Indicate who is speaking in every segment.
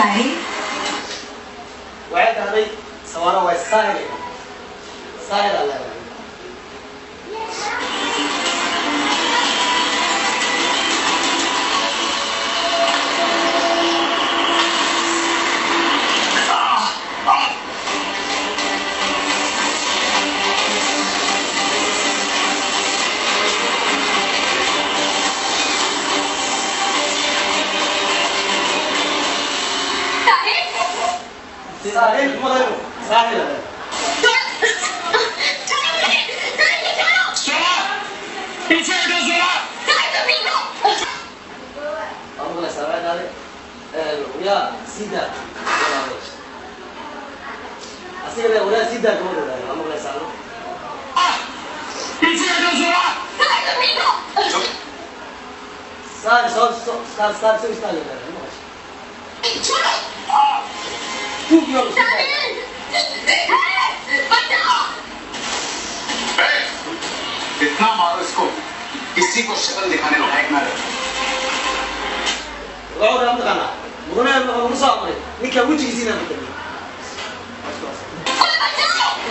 Speaker 1: Sahil.
Speaker 2: Waxay dhahday sawaara waa Saahil, Saahil aa leedahay.
Speaker 1: Sahil.
Speaker 2: Saahil maqlayo, Saahil aa leedahay. Waa maqlaysaa, waxay dhahday yaa sida asiga le waraa sida gabadha dhahday. Waa maqlaysaa, no? Saahil soo soo saar saar soo istaagay dhahday, ma maqashay? Tuug yoo
Speaker 3: इतना मारो इसको, किसी को शक्ल दिखाने लायक ना रहे।
Speaker 2: Wuxuu dhaha mataqaanaa mudane wuxuu soo aqray ninka wejigiisa inaan bedelno.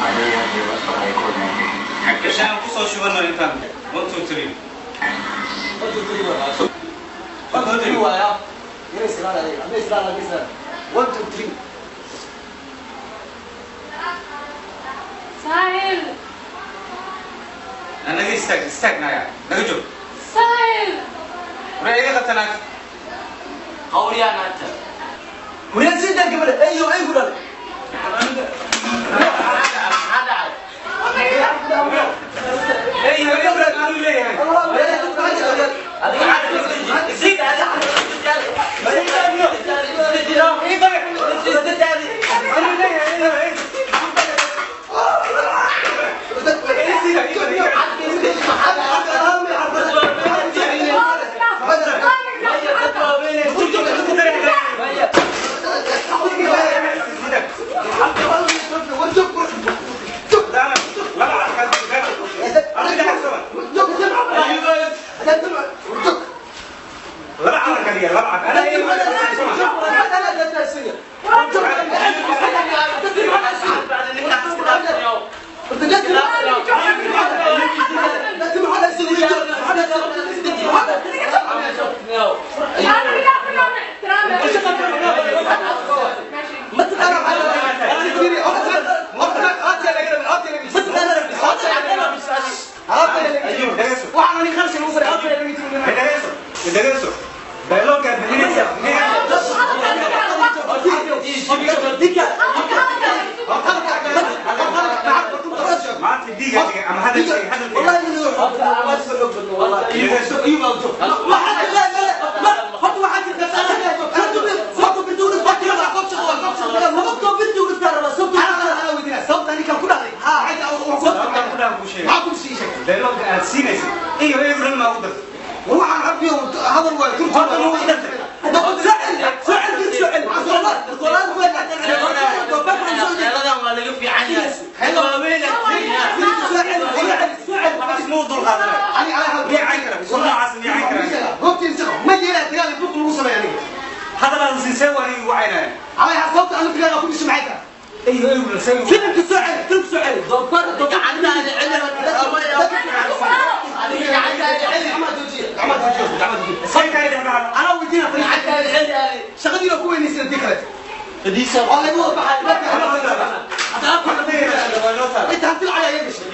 Speaker 3: आगे यार ये बस पढ़ाई को जाएंगे।
Speaker 4: Gashaan kusoo shubano intaan 1 2 3.
Speaker 2: 1 2 3 waa 1 2 3 waaya yar islaal adiga ama islaal adiga islaal 1 2 3.
Speaker 5: Sahil.
Speaker 4: Naga istaag, istaag naya, naga joog.
Speaker 5: Sahil.
Speaker 4: Waraa iga qabta naagta.
Speaker 6: Qawriyaa naagta.
Speaker 2: Waraa sii daa gabadha eyo ey ku dhalay.
Speaker 6: Maxaa dhacay?
Speaker 4: Ey, anuu leeyahay.
Speaker 6: Adiga sii daa.
Speaker 4: Anuu leeyahay. Laba calan kaliya, laba calan. Dhegeyso, dhegeyso. Dialogue-aad bixinaysaa. Maanta dhiiga ama hadalkayga, hadalkayga. Sababtaan ku dhahan kuu sheegay. Dialogue-ga aad siinaysid iyo iyagu dhan maa ugu dartay. Horta ma ugu dartay?
Speaker 6: Xeeladan waa laga fiican yahay.
Speaker 4: Waxaas ma u dulqaadanay. Miyaa kara? Noocaas miyaa kara? Hadal aad siisay waa igu caynaya. Iyo iyagu dhan say say kaay dhexdhexaad.
Speaker 2: Shaqadiina ku weynaysa dii kale inta hanti lacag ayaa gashay.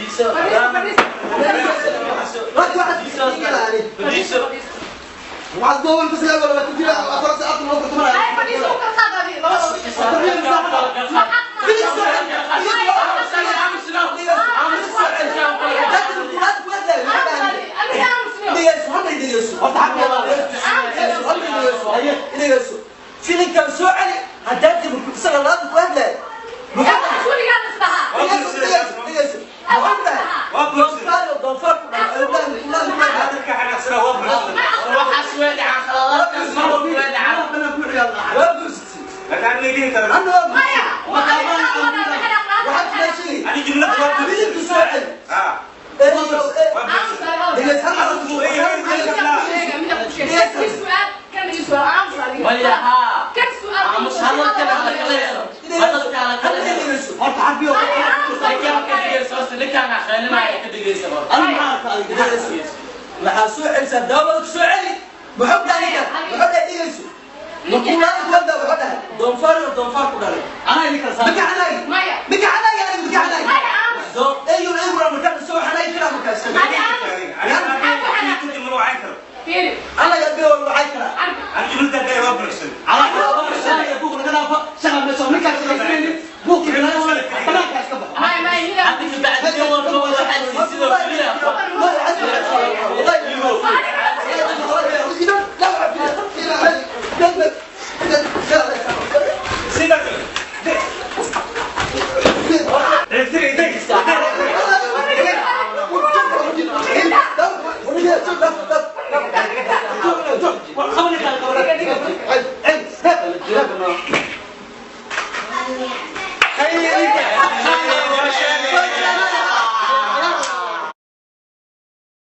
Speaker 2: Waxaad goobol fasal wala ku jira afar saacad loo kartamanayo. Filinkan soo celi haddaad timi isaga laada ku hadlaya.
Speaker 4: Hadalka xanaaqsana waa buuxsaday.
Speaker 6: Waxaas way dhacaan, khaladaadkaas mar walba way dhacaan.
Speaker 4: Laakiin aniga dhihi karo. Ani jumlad waa buuxsaday. Ah, waa buuxsaday.
Speaker 6: Maya haa. Aamus, hadalkan hala kala helo. Hadalka hala kala helo.
Speaker 2: Horta xabiyo.
Speaker 6: Ninkaan ka dhigaysa horta, ninkaan ha qaylinaya ka dhigaysa horta.
Speaker 2: Adiga maxaa arkaa adiga dhegeyso? Waxaa soo celisaa daawada ku soo celi. Muxuu dhahay ninkan? Muxuu dhahay dhegeyso? Markuu wada wuxuu dhahay
Speaker 4: Doonfaar iyo doonfaar ku dhalay.
Speaker 2: anaa idin kala saar. Mika xanaagi.
Speaker 1: Maya.
Speaker 2: Mika xanaagi aniga mika xanaagi.
Speaker 1: Maya, aamus.
Speaker 2: Eeyo eeyo markaa soo xanaagi karaa markaas.
Speaker 1: Adi aamus. Fiiri.
Speaker 2: Anaga biyo waxay karaa.
Speaker 1: Arka.
Speaker 2: Ala buuq laga dhaafo shaqa meesha ninkaas shaqaysanaynin buuq banaanka iska baxo.
Speaker 1: Maya, maya, mida.
Speaker 6: Adiga bacdi walba waxaad sidoo kale.